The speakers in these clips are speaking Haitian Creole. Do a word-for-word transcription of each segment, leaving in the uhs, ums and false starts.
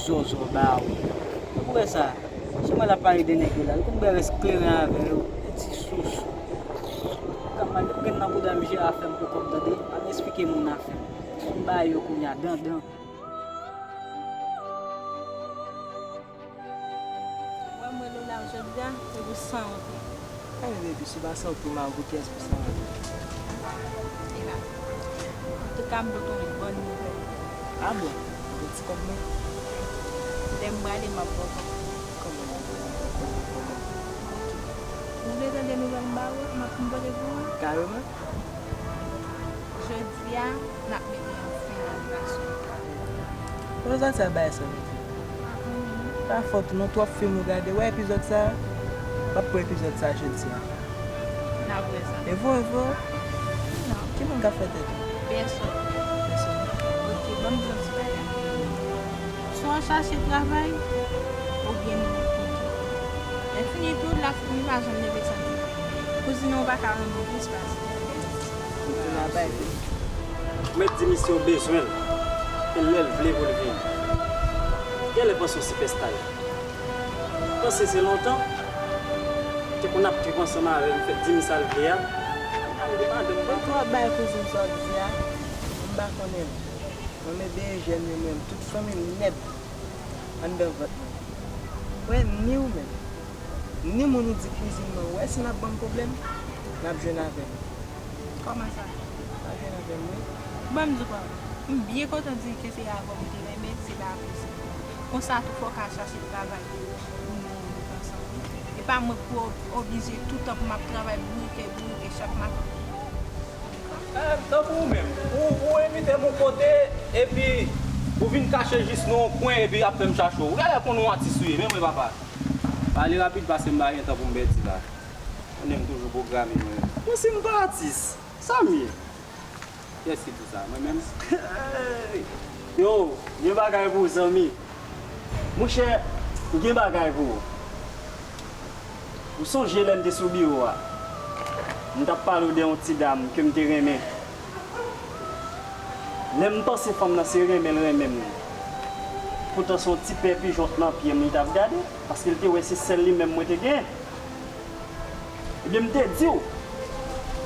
Zozo ba ou. Ou wè sa? Se mwen l ap pale de nèg yo la. Li konn bwè rès kleren avè yo. E ti sousou. Kòm mwen gen nan bouda m jere afè m pou kò m tande. Pa vin esplike moun afè m. M ba yo kounye a dandan. Wè m rele w la jodi a, se pou san wont. Anyen, baby, si w pa san wont pou m, m a pou kiyès pou san wont? E la. Antouka, m pote w yon bòn nouvèl. A bon? Ou gen ti kòb mwen? Lè m prale, m ap ba w kòb. Kòman m ap ba w kòb? Kòman? Ou vle tande nouvèl m ba ou a, m ap m pote pou ou a? Kareman. Jodi a, n ap mete yon fen nan relasyon nou. Poukisa w ap bay sa mete? Pa fòt ou non, twòp fim ou gade. Wè epizòd sa a? W ap pran epizòd sa a jodi a. N ap wè sa. E vre, e vre? Non. Ki moun k ap fè tèt ou? Pèsòn. Pèsòn. Ok, ban m di yon ti bagay. Swa w chache travay, oubyen nou kite. Lè fini tou, l ap fini pa janm leve santi. Kouzin ou pa ka renmen w plis pase. Kouzin a bay vre. Ou mèt di misye w bezwen l, e lè l vle pou l vini. Genlè panse w sipèsta li. Panse se lontan te konn ap trip ansanm avè m, fè di m sa l vle a. Al de madanm pa. Ou twò bay kouzin sa w di a. M pa konnen l. Mwen men dèyè jèn yo menm, tout fanmi m nèt anndan vant mwen. Wè, ni ou menm, ni moun ou di kouzin mwen, wè si n ap ban m pwoblèm, n ap jwenn avè m. Kòman sa? N ap jwenn avè m, wi. Ban m di w pa, m byen kontan di ke se avè w m te renmen, se pa kouzin mwen. Konsa tou fò w ka chache travay pou nou viv ansanm, wi. E pa mwen pou w oblije toutan pou m ap travay bourike, bourike chak maten. Eh, tankou ou menm, ou, ou envite m yon kote, epi ou vin kache jis nan yon kwen, epi ap fè m chache w. Ou genlè konn yon atis ou ye, men mwen papa. Pale rapid, paske m pa gen tan pou m pèdi la. Konnen m toujou pwograme mwen. Mwen si m pa atis, sa m ye? Kiyès ki di w sa? Mwen menm? Yo, gen bagay pou w, zanmi. Monchè, m gen bagay pou ou. Ou sonje lè n te sou biwo a? M t ap pale w de yon ti dam ke m te renmen. Lè m panse fanm nan se renmen l renmen m, poutan se yon ti pè pijon t nan pye m li t ap gade, paske l te wè se sèl li menm mwen te genyen. Ebyen, m te di w,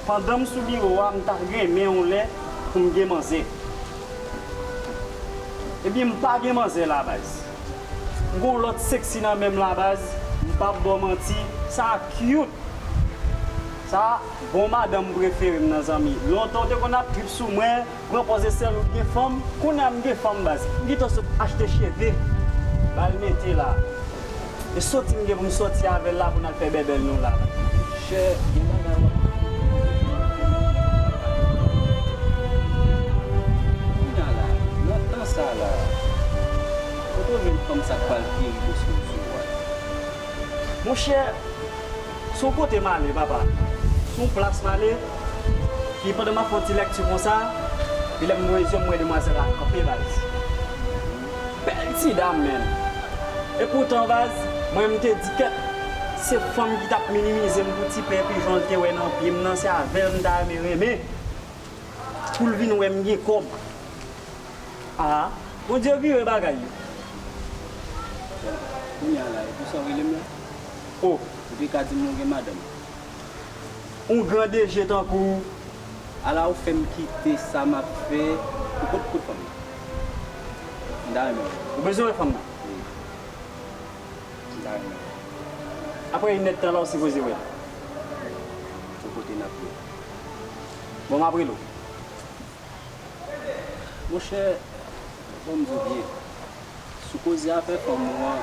pandan m sou biwo a, m ta renmen yon lè pou m gen manzè. Ebyen, m pa gen manzè la, baz. M gen yon lòt seksi nan men m la, baz. M p ap ba w manti, sa cute. Sa bon madanm prefere m nan, zanmi. Lontan w te konn ap trip sou mwen, pran pòz e sèl ou k gen fanm, kounye a m gen fanm, baz. M gentan sot achte cheve, ba l mete la. E soti m gen pou m soti avè l la pou n al fè bèbèl nou la. Chè, gen bagay w ap. Kounye a la, nan tan sa la, kote w jwenn fanm sa k pral keri dosye w sou ou a? Monchè, se yon kote m ale, papa. Se yon plas m ale. Epi pandan m ap fè yon ti lèkti konsa, epi lè m voye zye m, m wè demwazèl la kanpe, baz. Bèl ti dam, menn. Epoutan, baz, mwen, m te di kèt, se fanm ki t ap minimize m pou ti pè pijon l te wè nan pye m nan, se avè l m ta renmen renmen. Pou l vin wè m gen kòb. A, Bondye vire bagay yo. Kounye a la, e pou sa w rele m la? O. Ou te ka di m ou gen madanm. Yon gran D J tankou w. Ala ou fè m kite sa m ap fè pou kot, kot fanm nan? M ta renmen wè. Ou bezwen wè fanm nan? Wi. M ta renmen wè. Apre inèdtan la ou sipoze wè l. Bon, kote n ap ye? Bon, m ap rele w. Monchè, ban m di w byen, sou koze afè fanm ou an,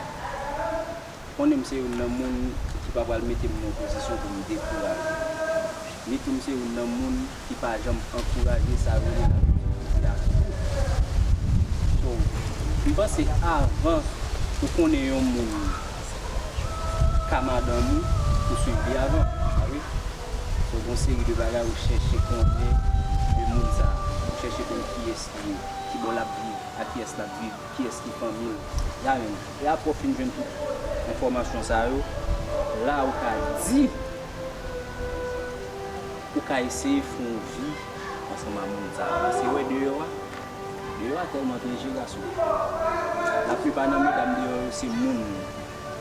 konnen m se youn nan moun ki pa pral mete m nan yon pozisyon pou m dekouraje. Ni tou m se youn nan moun ki pa janm ankouraje sa yo rele lavi difisil la tou. So, m panse avan ou konnen yon moun ka madanm ou, ou swiv li avan, pa vre? So, gon seri de bagay ou chèche konnen de moun sa, ou chèche konn kiyès li ye, kibò l ap viv, ak kiyès l ap viv, kiyès ki fanmi l. Ya menm. E apre w fin jwenn tout enfòmasyon sa yo, la ou ka di, ou ka eseye fè yon vi ansanm ak moun sa a. Paske wè deyò a, deyò a tèlman pyeje, gason. Laplipa nan medam deyò yo se moun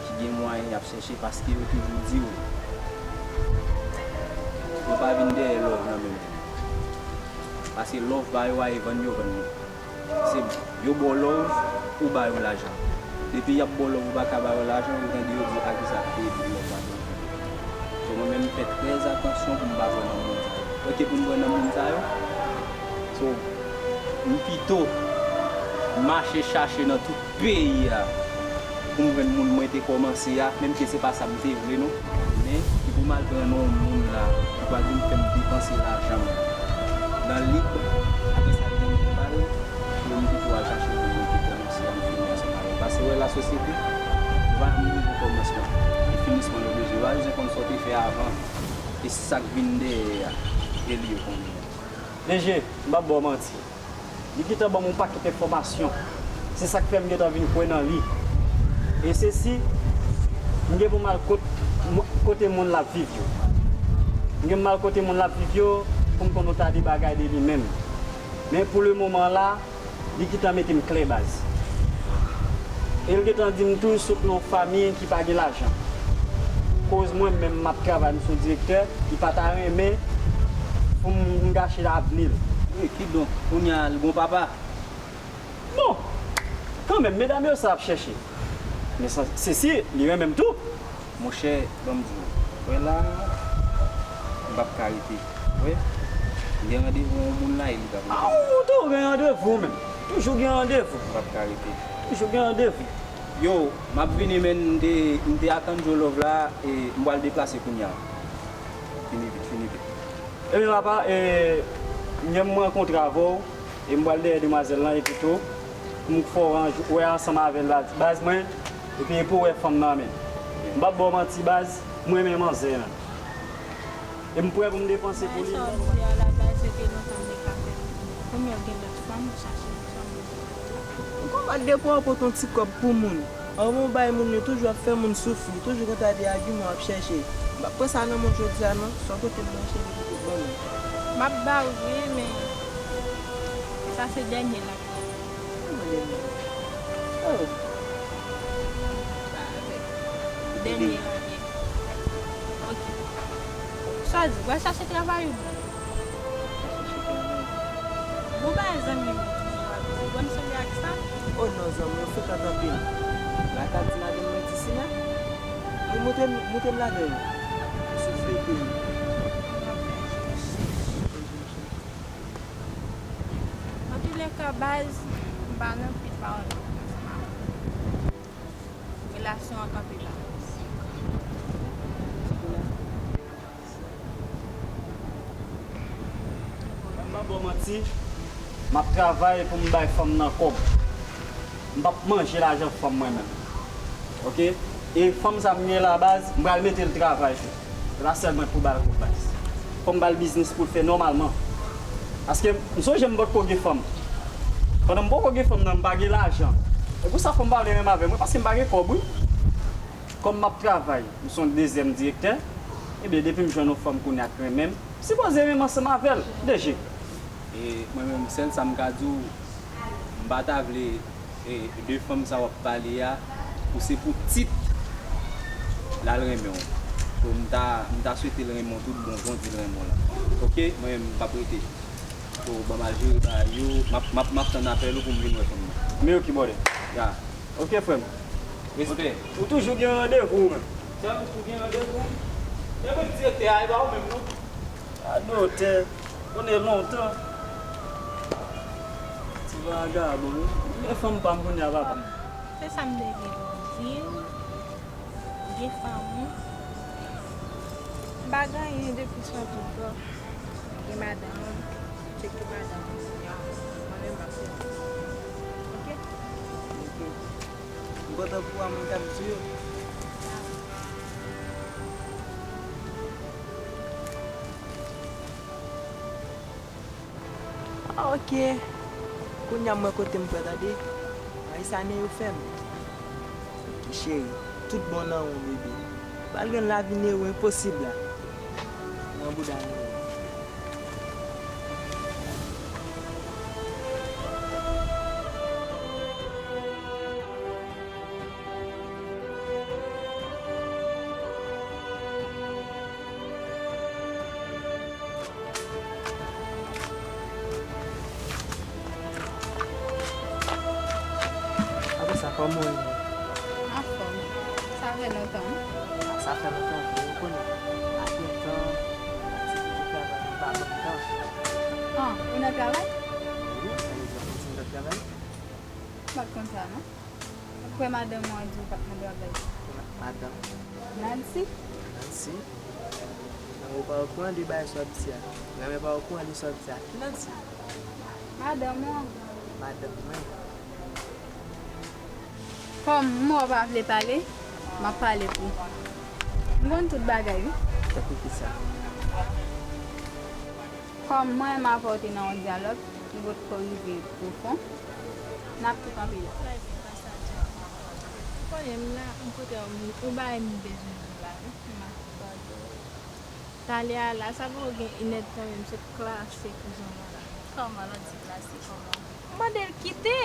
ki gen mwayen y ap chèche paske yo toujou di w yo pa vin dèyè love nan menm. Paske love pa yo a e vann yo vann li. Se yo ba w love, ou ba yo lajan. Depi y ap ba w love, ou pa ka ba yo lajan, ou tande yo di a kisa k te epi love pa vin. So mwen menm m fè trè atansyon pou m pa pran nan moun sa yo. Ok, pou m pran nan moun sa yo, so m pito mache chache nan tout peyi a pou m jwenn moun mwen te kòmanse a, menm ke se pa sa m te vle non. Men, ki pou m al pran nan yon moun la, ki pral vin fè m depanse lajan m nan li, apre sa, li te mete bal, pou m pito al chache moun mwen te kòmanse a, m fini ansanm avè l. Paske, wè, lasosyete, nou pa janm bezwen kòmansman. E finisman nou bezwen. Yo pa bezwen konn sa w te fè avan. E sa k vin dèyè a, e li yo konnen. D G, m p ap ba w manti. Li gentan ban m yon pakèt enfòmasyon. Se sa k fè m gentan vin kwè nan li. E sesi, m gen pou m al kot, kote moun l ap viv yo. M gen pou m al kote moun l ap viv yo pou m konn yon ta de bagay de li menm. Men pou lemoman la, li gentan mete m klè baz. E l gentan di m tou l sot nan yon fanmi ki pa gen lajan. Koz mwen menm m ap travay, m se yon direktè, li pa ta renmen pou m gache avni l. Wi, kidonk, kounye a l gon papa? Bon, kanmenm, medam yo sa ap chèche. Men sa, se si li renmen m tou. Monchè, ban m di w, wè la, m p ap ka rete. Wè, m gen randevou yon moun la e li p ap rete. A, ou tou gen randevou menm. Toujou gen randevou. M p ap ka rete. Toujou gen randevou. Yo, m ap vini, men m te, m te atann Djo Love la, e m pral deplase kounye a. Fini vit, fini vit. Ebyen papa, e, m gen m rankontre avè w, e m pral dèyè demwazèl lan, epi tou, pou m fè w ranj-, wè ansanm avè l baz, baz mwen, epi pou w wè fanm nan men. M p ap ba w manti baz, m renmen manzè an. E m prè pou m depanse pou li. Sa w di a la baz, se ke lontan m te ka fè. Kòm yo gen lòt fanm, chache yon fanm. Ou konprann depi w ap pote yon ti kòb pou moun. Anvan w bay moun yo toujou ap fè moun soufri, toujou konn ta de agiman w ap chèche. M p ap pran sa nan men w jodi a non, se yon kote m branche li pou tout bon moun. M ap ba w wi, men sa se dènye la. Kòman dènye? Oh. Dènye an ye. Ok. Sa w di, w al chache travay ou byen? Bon bagay zanmi m, ou wè m sanble ak sa? Oh non zanmi, ou frekant anpil. Lakay ti madanm mwen ti Sina. Wi, moute m, moute m ladan yo. M sou flete yo. Antouleka baz, m pa nan anpil pawòl ansanm avè w. Relasyon an kanpe la. M pa ba w manti, m ap travay pou m bay fanm nan kòb. M p ap manje lajan fanm mwen menm. Ok? E fanm sa m gen la baz, m pral mete l travay tou. Se pa sèl mwen k pou ba l kout baz. Fò m ba l biznis pou l fè nòmalman. Paske m sonje m potko gen fanm. Pandan m poko gen fanm nan, m pa gen lajan. E pou sa fanm pa vle menm avè mwen, paske m pa gen kòb wi. Kòm m ap travay, m se yon dezyèm direktè, ebyen depi m jwenn yon fanm kounye a k renmen m, m sipoze renmen ansanm avè l, D G. E mwen menm, sèl sa m ka di w, m pa ta vle e de fanm sa w ap pale a, ou se pou tit l al renmen w. So, m ta, m ta swete l renmen w tout bon jan, di l renmen w la. Ok, mwen menm, m p ap rete. So, ban m al jere bagay yo, m ap, m ap, m ap tann apèl ou pou m vin wè fanm nan. Men yo ki bòdè. Ya. Ok, frè m. Respè. Ou toujou gen randevou, men. Sèl ou gen randevou. Men mwen direktè a, e pa ou menm, non. A dotè. Konnen lontan. Ti vagabon, wi. Men fanm pa m kounye a, papa. Se sa m te gen pou di w. Gen fanm ou. M pa gen anyen de plis nan tout bò. Gen madanm ou. Tcheke madanm ou. Mwen menm m ap fè. Ok? Ok. M kontan pou ou a, mwen k ap di yo. Ah, ok. Kounye a m wè kote m pran tande. Ayisane yo fè m. Ok, cheri, tout bon nan ou, bebe. Pral gen lavi nere enposib la. Nan bouda nere. Kòman w ye? Anfòm. Sa fè lontan, wi. A, sa fè lontan, wi, ou konnen. Ak lontan, ak ti kote travay, m pa konn tan. Ah, ou nan travay? Wi, sa vle di w ap kontinye nan travay? M pa t konn sa, non. Ou kwè madanm ou an di w pa t nan travay? Ma-, madanm. Nancy? Nancy? Granmè pa okouran de bagay sa w ap di a. Granmè pa okouran de sa w ap di a. Ki Nancy? Madanm ou an. Madanm mwen. Kòm m wè w pa vle pale, m ap pale pou ou. M konn tout bagay, wi. Tankou kisa? Kòm mwen menm avè w te nan yon dyalòg, nou potko rive pwofon, n ap tou kanpe la. Ou konnen m la, m pote yon, yon bagay m bezwen di w la, wi. M ap pale w. Talè a la, sa poko gen inèdtan menm, m sot klase kouzen mwen la. Kòman, lè w di klase, kòman? M mande l kite!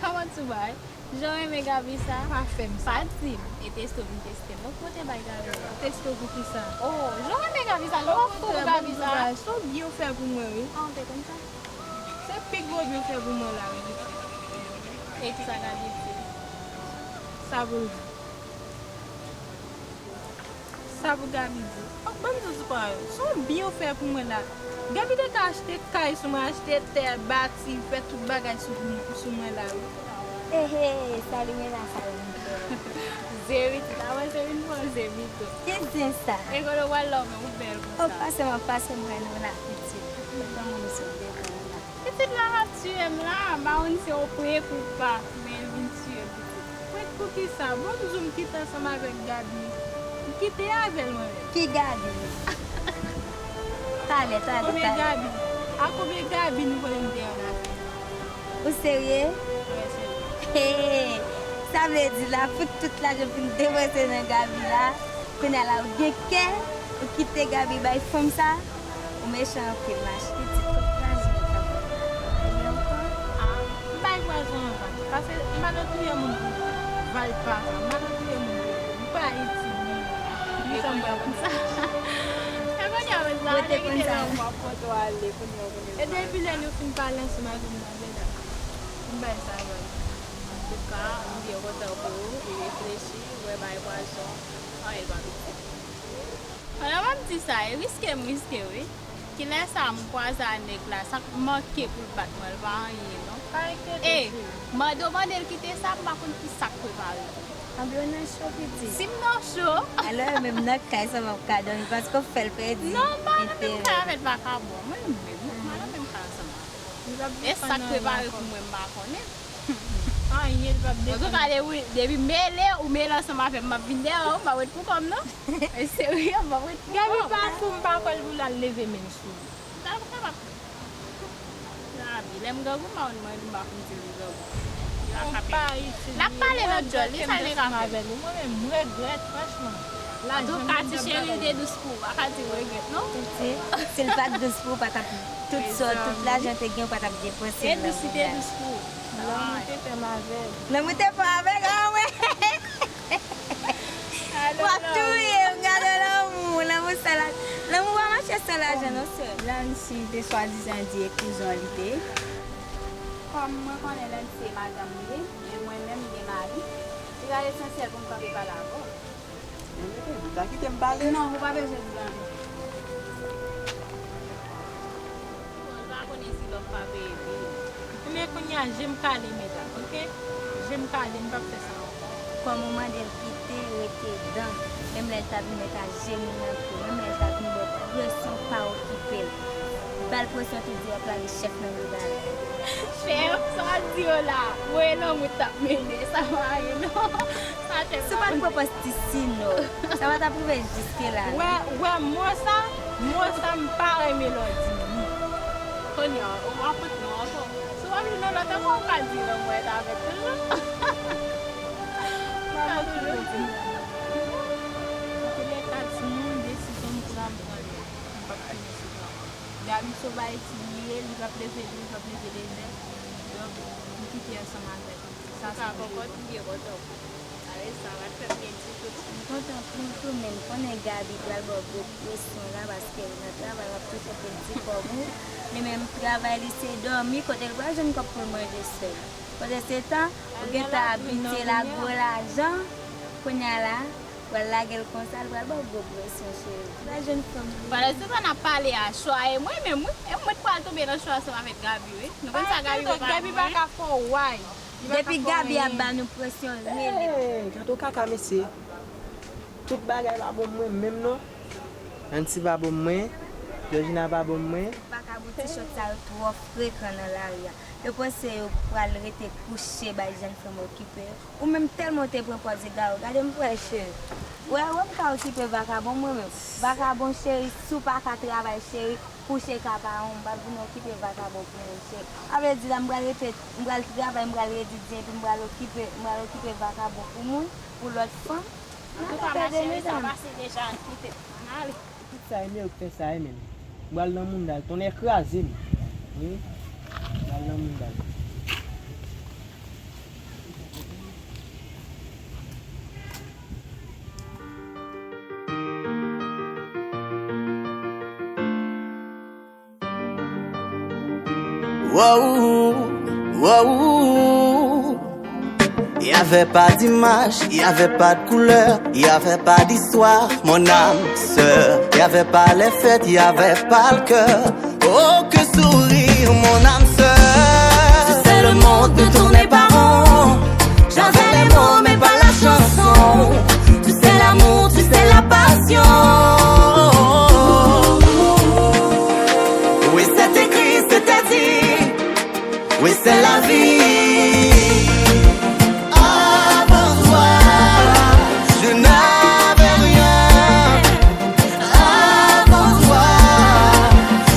Kòman ti bagay? Jan w renmen Gaby sa? Pa fè m sa. Pa di m. E teste w vin teste m. Donk, kote bay Gaby sa? Teste w pou ki sa? Oh, jan w renmen Gaby sa, lè w ap fou pou Gaby sa. Se yon byen w fè pou mwen, wi. Ah, w te konn sa? Se pi gwo byen w fè pou mwen la, wi, pitit. E ki sa Gaby di? Sa pou l di? Sa pou Gaby di? Fòk ban m di w ti pawòl. Se yon byen w fè pou mwen la. Gaby te ka achte kay sou mwen, achte tè, bati, fè tout bagay sou, sou mwen la, wi. Ehe, sa li gen la, sa li gen. Ze pitit, avanse vin pran ze pito. Ki zen sa? E kote w pral la w menm, ou bèl konsa. O, pase m ap pase m wè nou la, pitit. Kòman misye devan la? Pitit la ap tiye m la, m pa konn si w pre pou pa, men l vin tiye m, pitit. Mwen, poukisa? Bon, m di w m kite ansanm avèk Gaby. M kite avè l mwen menm. Ki Gaby? Talè, talè, talè. Konbyen Gaby? A konbyen Gaby nou konnen m te annafè? Ou serye? Mwen serye. Hey, sa vle di la, pou tout lajan w fin depanse nan Gaby la, kounye a la ou gen kè, ou kite Gaby bay fanm sa? Ou mechan anpil, ma cheri, ti tout lajan sa fè m pa travay ankò. Ah, m bay pwazon anvan. Paske m pa nan touye moun pou valpa sa. M pa nan touye moun pou, m pa Ayiti, men. Ki sa m pral konn sa? E kounye a menm la, ale kite lè w ap pote w ale, kounye a w konnen. E depi lè nou fin pale ansanm avè m nan vèda, m bay sa valè. Antouka, m byen kontan pou ou, ou reflechi, ou wè bay pwazon, anyen pa pitit. Pandan m ap di sa, e riske m riske wi. Kilè sa m kwaze a nèg la, sa k manke pou l bat mwen, l pa anyen non. Pa enkyete w. E, mande w mande l kite sa, m pa konn ki sa k prepare. Anben w nan cho pitit. Si m nan cho. Alò yo menm nan kay sa m ap ka dòmi paske w fè l pèdi enterè. Non, m pa nan menm kay avè l, l pa ka bon. Mwen menm, mwen pa nan menm kay ansanm avè l. E sa k prepare pou mwen, m pa konnen. Anyen, l p ap defann. Antouka, depi, depi mele, ou mele ansanm avè m, m ap vin dèyè w, m p ap ret pou kò m non. E serye, m p ap ret pou kò m. Gaby pa fou, m pa kwè l pou l al leve men l sou ou. M ta kapab. Gaby, lè m grangou, m pa konn manje, m pa konn di li grangou. L ap pale lòt djòl, li sa l te ka fè. Mwen menm, m regrèt, franchman. Antouka, ti cheri, li te dous pou ou, pa ka di regrèt non. Si l pa t dous pou ou, pa t ap Tout sa, tout lajan te gen, ou pa t ap depanse l nan moman. Te dous, te dous pou ou. Lanmou te fè m avè l. Lanmou te fè w avè l, ah, mwen. W ap touye m, gade lanmou, lanmou san la, lanmou pa mache san lajan non, sè. Nancy te swadizan di e kouzon li te ye. Kòm mwen konnen Nancy se madanm li ye, e mwen menm m gen mari, li pa esansyèl pou m kanpe pale avè w. Mwen mete dout la, kite m pale. Non, ou pa bezwen di anyen. Bon, l pa konnen si lòf pa peye bil. Ebyen, kounye a, je m kale, medam, oke? Je m kale, m p ap fè sa ankò. Kòm ou mande l kite, rete dan. Menm lè l ta vin mèt a jenou nan pye w, menm lè l ta vin ba w presyon, pa okipe l. Ba l presyon tou, di w ap lage chèf nan bouda l. Chèf, sa w ap di yo la? Voye lanmou t ap mennen, sa pa anyen non. Si w pa t pran pòz ti sino, sa pa t ap rive jiske la non. Wè, wè mo sa, mo sa m pa renmen lè w di li. Kounye a, ou pa pot non ankò. Si w pa vle nan lòt ankò, ou ka di lanmou est avec toujou. Sa toujou di. Antoulèka, timoun, desizyon m pran, m pran li. M p ap tounen sou lanmou. Gaby se yon bagay ki li ye, li p ap leve, li p ap leve lejè. Donk, m kite ansanm avè l. Sa se pou li. Antouka, m byen kontan pou ou. Alèz, sa va fè m byen ditou. M kontan pou ou tou, men m konnen Gaby pral ba w gwo presyon la, paske nan travay w ap toujou pedi kòb ou. Li menm, travay li se dòmi, kote l pral jwenn kòb pou l manje sèl? Pandan se tan, ou gentan abitye la gwo lajan, kounye a la, pral lage l konsa, l pral ba w gwo presyon, cheri. Ba jèn fanm li. Pandan se tan n ap pale a, chwa e mwen menm, wi. E mwen k pral tonbe nan chwa ansanm avèk Gaby, wi. Nou konn sa Gaby pa fè. Gaby pa ka fè w why. Depi Gaby ap ba nou presyon, rele. Hey, gade w kaka, mesye. Tout bagay pa bon mwen menm non. Nancy pa bon mwen, Georgina pa bon mwen. Vakabon ti chòt sa yo twò frekan nan lari a. Yo panse yo pral rete kouche bay jèn fanm okipe yo. Ou menm tèlman w te pran pòz egare, gade m frè cheri. Ou wè, wè m ka okipe vakabon mwen menm. Vakabon cheri, si w pa ka travay cheri, kouche ka pa w, m p ap vin okipe vakabon pou moun cheri. A vle di la, m pral rete, m pral travay, m pral redi di, epi m pral okipe, m pral okipe vakabon pou moun, pou lòt fanm. Antouka, macheri, sa pase deja, ann kite. Ann ale. Tout sa e mwen k fè sa, e menm. M pral nan mounda l, tonnè kraze m. Wi. M pral nan mounda l. Wow, wow. Il y avait pas d'image, il y avait pas de couleur, il y avait pas d'histoire, mon âme sœur. Il y avait pas les fêtes, il y avait pas le cœur. Oh, que sourire, mon âme sœur. Tu sais, le monde ne tournait pas rond. J'avais les mots, mais pas la chanson. Tu sais, l'amour, tu sais, la passion. Oui, c'est écrit, c'était dit. Oui, c'est la vie. Avant toi, je n'avais rien. Avant toi,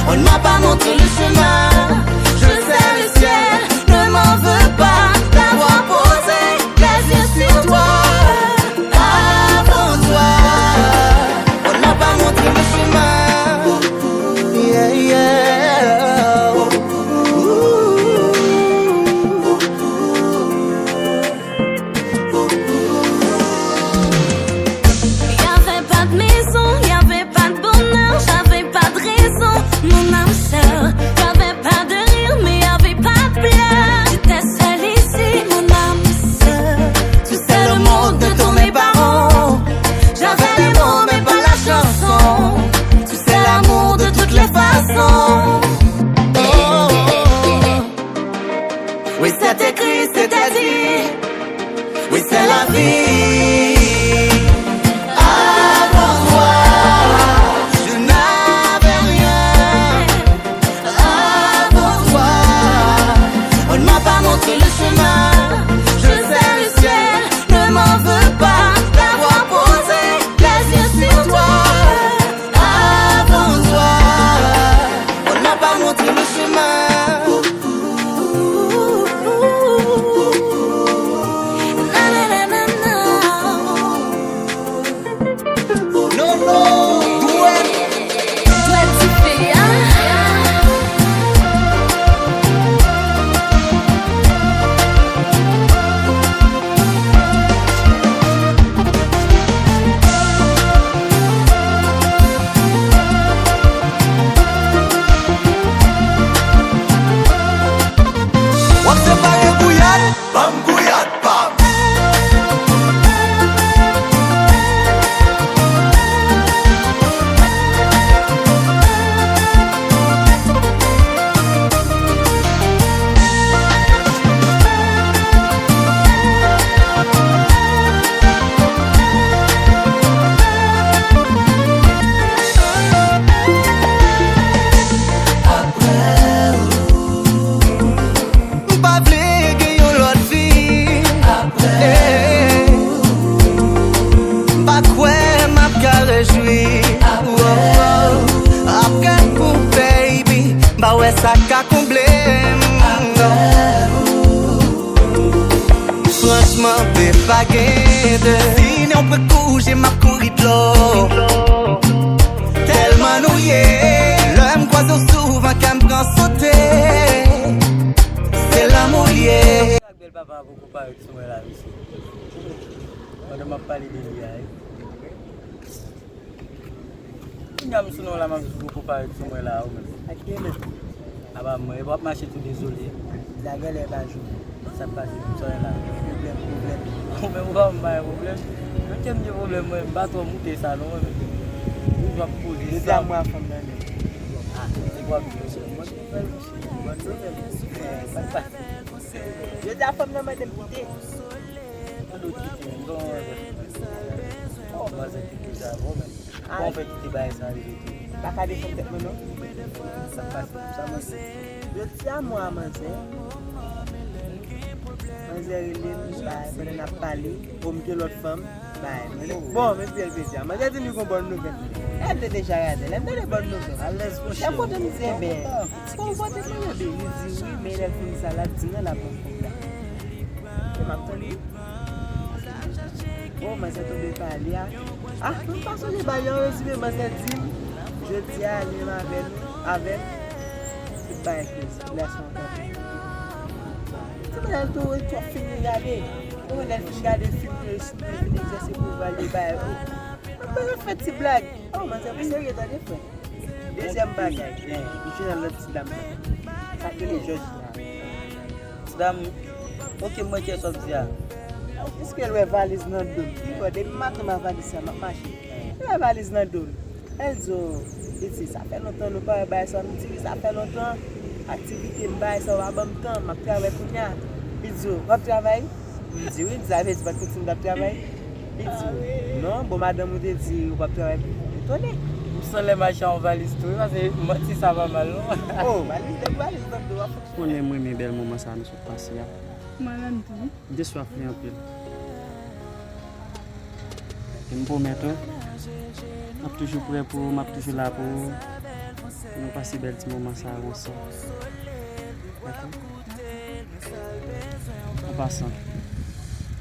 on ne m'a pas montré le chemin. Je sais, le ciel ne m'en veut pas d'avoir posé les yeux sur toi. Avant toi, on ne m'a pas montré le chemin. Yeah, yeah. Y avait pas de maison, y avait pas de bonheur, j'avais pas de raison, mon âme sœur. Y avait pas de rire, mais y avait pas de pleurs. J'étais seule ici, mon âme sœur. Tu sais, le monde ne tournait pas rond. J'avais les mots, mais pas la chanson. Tu sais, l'amour de toutes les façons. Oh. Oui, c'est écrit, c'était dit. Oui, c'est la vie. Avant toi, je n'avais rien. Avant toi, on ne m'a pas montré le chemin. Je sais, le ciel ne m'en veut pas d'avoir posé les yeux sur toi. Avant toi, on ne m'a pas montré le chemin. Nono, dwèt. Dwèt dife a. W ap separe gouyad, ban m gouyad pa m. M pa vle gen yon lòt fi. Apre ou. M pa kwè m ap ka rejwi. Apre ou. Apre ou, baby, m pa wè sa k ka konble m. Apre ou. Franchman, bebe, pa gen de. Si nan yon pwen kou je m ap kouri dlo. Tèlman nou ye. Lè m kwaze w souvan, kè m pran sote. Se lanmou l ye. Bèl papa a poko parèt sou mwen la, mesye. Pandan m ap pale de li a, wi. Kounya m sou non la, m ap di poko parèt sou mwen la, ou menm. Ak de men. Apa mwen, e w ap mache tou dezole. Sa genlè pa jou. Sa k pase? Sòlèy la. Pwoblèm, pwoblèm. Ou menm ou pa wè m pa gen pwoblèm? Mwen ke m gen pwoblèm mwen, m pa twò moute sa non mwen menm. Toujou ap poze sa. Jodi a mwen a fanm nan menm. Ah, se kwa ap di mesye? Mwen ki fè l mesye. Bòn nouvèl. Sa k pase? Jodi a fanm nan mande m kite. Mande w kite, m gon. Oh, manzè ki kite avè w menm. Kòman w fè kite bagay sa rive tou? Pa ka defann tèt mwen non. Sa k pase? Sa manzè? Jodi a mwen a manzè. Manzè rele m, bay, pandan n ap pale. O, m gen lòt fanm. Bay, manzè. Bon, men pi bèl pezi a. Manzè di m li gon bòn nouvèl. Lè m te deja radè, lè m tande bòn nouvèl. Alèz monchè. Lè m kontan m di, enben, bon, pote manzè beni di wi, men lè l fin sa, l ap di non, l ap ban fanm la. E m ap tann wi. O, manzè tonbe pale a. Ah, m pa sonje ba yo rezime manzè di m. Jodi a, li menm avè nou, avè m. Tout bagay koze, lè sa antann. Ti manzè tou, tou ap fin gade. Ou konn lè l fin gade fim, li sou li fin egzèse pouvwa li bay. O, m pa fè ti blag. O, manzè pou serye tande frè. Dezyèm bagay, m jwenn lòt ti dam nan. Sa k rele Jòjina. Ti dam, oke, mwen kiyès w ap di a? Èske l wè valiz nan do m? Li wè depi maten m a valiz sa, m ap mache. Li wè valiz nan do m. Lè l di, o, li di, sa fè lontan nou pa wè bagay sa. M di, wi, sa fè lontan. Aktivite m, bagay sa, w pa ban m tan, m ap travay kounye a. Li di, o, w ap travay? M di, wi, m di, sa vle di pa t konn si m t ap travay. Li di, non, bon, madanm ou te di ou p ap travay pou ou. M etone. M sanlè mache a yon valiz tou, wi, paske manti sa pa mal, non. O, valiz, de valiz nan do w ap. Konnen m renmen bèl moman sa nou sot pase a. Mwen menm tou. M te swaf li anpil. E m pwomèt ou, m ap toujou prè pou ou, m ap toujou la pou ou. Nou pase bèl ti moman sa yo ansanm. Dakò? An pasan,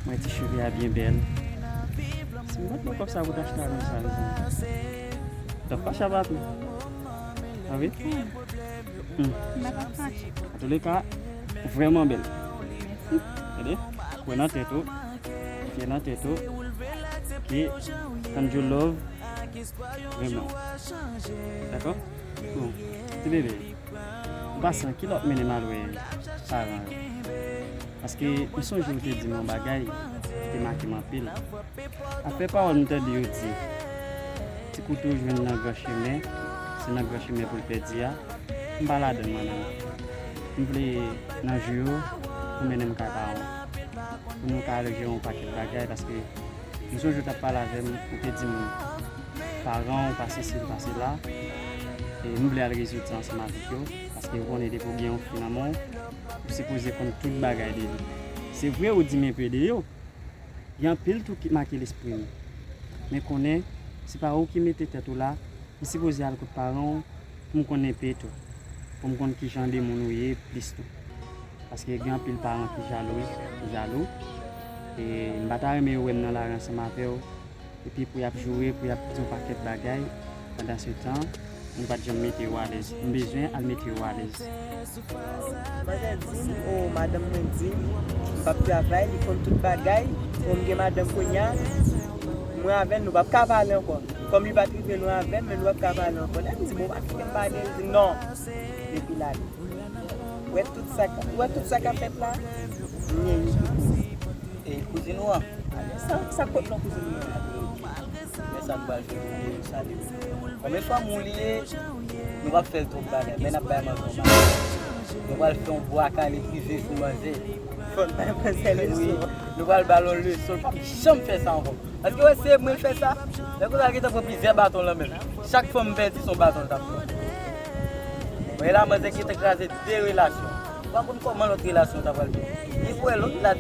mwen ti cheve a byen bèl. Si m pa t nan kòb sa pou t achte avè m sa, mezanmi. T ap fache a pa tou. A wi? Hmm. M pa t ap fache. Antouleka, ou vrèman bèl. Mèsi. Tande, kwè nan tèt ou, konfye nan tèt ou, ke Kanjo love, vrèman. Dakò? Bon, ti bebe, an pasan, kilè w ap mennen m al wè paran yo? Paske m sonje w te di m yon bagay ki te make m anpil. Afè pawòl m tande yo di, ti kouto jwenn nan gran chemen, se nan gran chemen pou l pèdi a. M pa ladann mwen menm. M vle nan jou yo, pou mennen m kay paran w. Pou nou ka al jere yon pakèt bagay, paske m sonje w t ap pale avè m, ou te di m, paran w pa sesi, pa sela. E m vle al rezoud sa ansanm avèk yo, paske ou konnen depi w gen yon fi nan men w, ou sipoze konn tout bagay de li. Se vre ou di m enpe de yo, gen anpil tou ki make lespri m. Men konnen, se pa ou ki mete tèt ou la, m sipoze al kot paran w pou m konn enpe tou, pou m konn kijan de moun ou ye plis tou. Paske gen anpil paran ki jalou, ki jalou. E m pa ta renmen yo wè m nan lari ansanm avè w, epi pou y ap joure, pou y ap di yon pakèt bagay, pandan se tan, nou pa t janm mete yo alèz. M bezwen al mete yo alèz. Manzè di m, o, madanm mwen di m, m p ap travay, li konn tout bagay. Bon, m gen madanm kounye a, mwen avè l, nou p ap ka pale ankò. Kòm li pa t rive lwen avè m, men nou p ap ka pale ankò. Lè m di, bon, pa kite m pale, li di, non. Epi l ale. Ou wè tout sa k, ou wè tout sa k ap fèt la? M gen yon kouzin. E kouzin ou an? Sa, sa kot non kouzin mwen an? Men sa m pral fè pou ou, sa li. Konbyen fanmi w li ye? Nou p ap fè l twòp bagay, men n ap bay manzè yon bagay. Nou pral fè yon bwa kale prive sou manzè. Fò n bay manzè leson. Wi. Nou pral ba l yon leson, l p ap janm fè sa ankò. Èske w wè se mwen fè sa? Nèg la gentan pran plizyè baton nan men l. Chak fwa m pèdi, se yon baton l t ap pran. Men la, manzè gentan kraze de relasyon. Ou pa konn kòman lòt relasyon ta pral vini. Li kwè lòt la,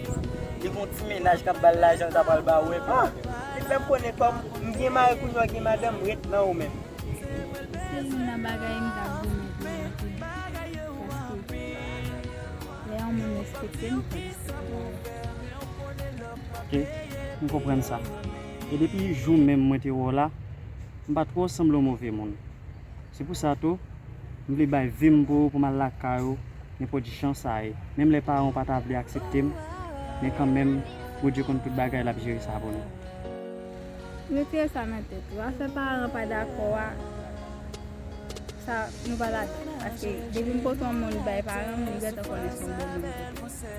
li gon ti mennaj k ap ba l lajan, l ta pral ba ou enpe. Ah, li fè m konnen kòm m gen mari kounye a, gen madanm, ret nan ou menm. Si m nan bagay, m t ap goumen pou mwen tou. Paske lè yon moun respekte m, fò l respekte m. Ok, m konprann sa. E depi jou menm mwen te wè w la, m pa twò sanble yon move moun. Se pou sa tou, m vle bay vi m pou ou, pou m al lakay ou, nenpòt jan sa ye. Menm lè paran w pa ta vle aksepte m, men kanmenm, Bondye konn tout bagay, l ap jere sa pou nou. Retire sa nan tèt ou. Afè paran pa dakò a, sa, nou pa ladan. Paske depi m pote yon moun bay paran m, li gentan konnen se yon bon moun m pote.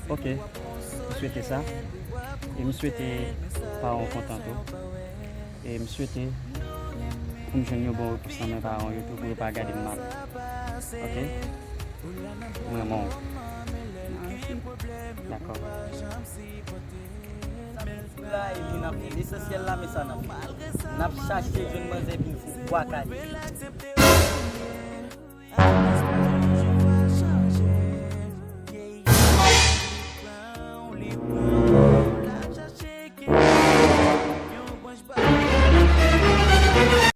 Ok, m swete sa. E m swete paran w kontan tou. E m swete pou m jwenn yon bon repons nan men paran w yo tou, pou yo pa gade m mal. Ok? M renmen w. Dakò. Sa bèl ti la, epi n ap fè lesansyèl la, men sa n ap fè. N ap chache jwenn manzè epi n fè bwa kale.